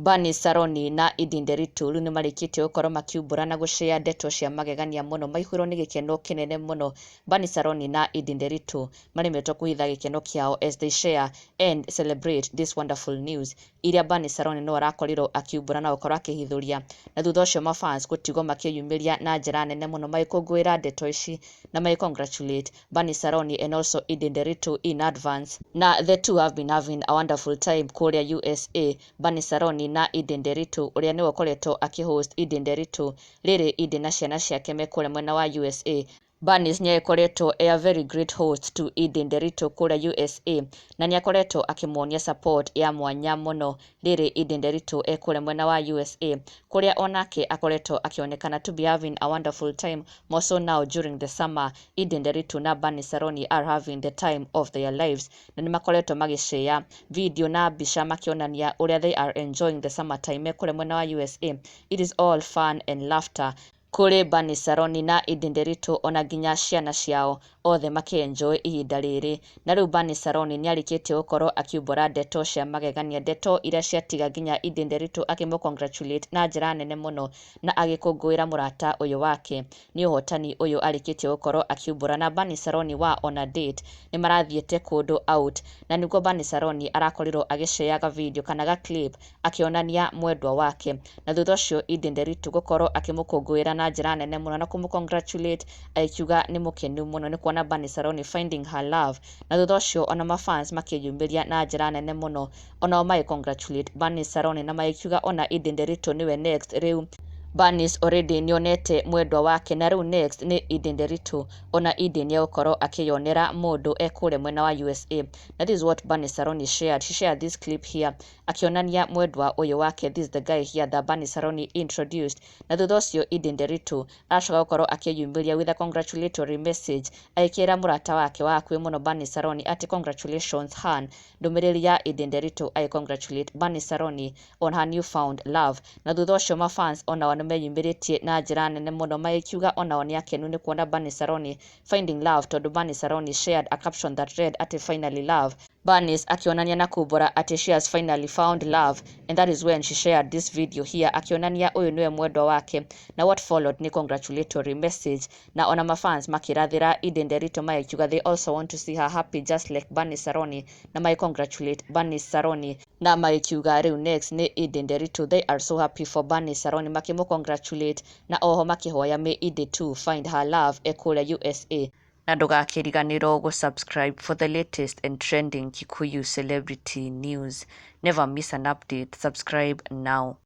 Bernice Saroni na Edday Nderitu rĩu nĩmarĩkĩtie gũkorwo makiumbũra na gũcĩa ndeto cia magegania mũno, maihũirwo nĩ gĩkeno kĩnene mũno. Bernice Saroni na Edday Nderitu maremetwo kũhitha gĩkeno kĩao as they share and celebrate this wonderful news iria Bernice Saroni no arakorirwo akiumbũra na gũkorwo akĩhithũria, na thutha ũcio mafans gũtigwo makĩyumĩria na njĩra nene mũno magĩkũngũĩra ndeto ici na magĩ congratulate Bernice Saroni and also Edday Nderitu in advance. Na the two have been having a wonderful time kũrĩa USA. Bernice Saroni na Edday Nderitu, ũrĩa nĩwe ũkoretwo akĩhost Edday Nderitu rĩrĩ Edday na ciana ciake me kũrĩa mwena wa USA. Bernice nĩ agĩkoretwo e a very great host to Edday Nderitu kũrĩa USA, na nĩ akoretwo akĩmuonia support ya mwanya mũno rĩrĩ Edday Nderitu e kũrĩa mwena wa USA, kũrĩa onake akoretwo akĩonekana to be having a wonderful time, more so now during the summer. Edday Nderitu na Bernice Saroni are having the time of their lives, na nĩ makoretwo magĩshare video na mbica makĩonania ũrĩa they are enjoying the summer time me kũrĩa mwena wa USA. It is all fun and laughter kũrĩ Bernice Saroni na Edday Nderitu, ona nginya ciana ciao othe makĩenjoy ihinda rĩrĩ. Na rĩu Bernice Saroni nĩ arĩkĩtie gũkorwo akiumbũra ndeto cia magegania, ndeto iria ciatiga nginya Edday Nderitu akĩmũ congratulate na njĩra nene mũno na agĩkũngũĩra mũrata ũyũ wake nĩ ũhotani ũyũ arĩkĩtie gũkorwo akiumbũra. Na Bernice Saroni wa on a date, nĩ marathiĩte kũndũ out, na nĩguo Bernice Saroni arakorirwo agĩshare video kana ga clip akĩonania mwendwa wake, na thutha ũcio Edday Nderitu gũkorwo akĩmũkũngũĩra na njĩra nene mũno na kũmũ congratulate, akiuga nĩ mũkenu mũno nĩ kuona Bernice Saroni finding her love. Na thutha ũcio ona mafans makĩyumĩria na njĩra nene mũno, onao magĩ congratulate Bernice Saroni na magĩkiuga ona Edday Nderitu nĩwe next. Rĩu Bernice already nĩonete mwendwa wake, na rĩu next nĩ Edday Nderitu. Ona Edday nĩegũkorwo akĩyonera mũndũ e kũrĩa mwena wa USA. Na this is what Bernice Saroni shared. She shared this clip here akĩonania mwendwa ũyũ wake. This is the guy here that Bernice Saroni introduced. Na thutha ũcio Edday Nderitu aracoka gũkorwo akĩyumĩria with a congratulatory message, agĩkĩra mũrata wake wa hakuhĩ mũno Bernice Saroni atĩ "Congratulations, hun." Ndũmĩrĩri ya Edday Nderitu agĩ congratulate Bernice Saroni on her newfound love. Na thutha ũcio mafans onao nĩmeyumĩrĩtie na njĩra nene mũno, magĩkiuga onao nĩ akenu nĩ kuona Bernice Saroni finding love, tondũ Bernice Saroni shared a caption that read atĩ "Finally love." Bernice akĩonania na kumbũra atĩ she has finally found love, and that is when she shared this video here akĩonania ũyũ nĩwe mwendwa wake. Na what followed nĩ congratulatory message, na ona mafans makĩrathĩra Edday Nderitu magĩkiuga they also want to see her happy just like Bernice Saroni, na magĩ congratulate Bernice Saroni na magĩkiuga rĩu next nĩ Edday Nderitu. They are so happy for Bernice Saroni, makĩmũ congratulate na oho makĩhoya may Edday too find her love e kũrĩa USA. Na ndũgakĩriganĩrwo gũ-subscribe for the latest and trending Kikuyu celebrity news. Never miss an update. Subscribe now.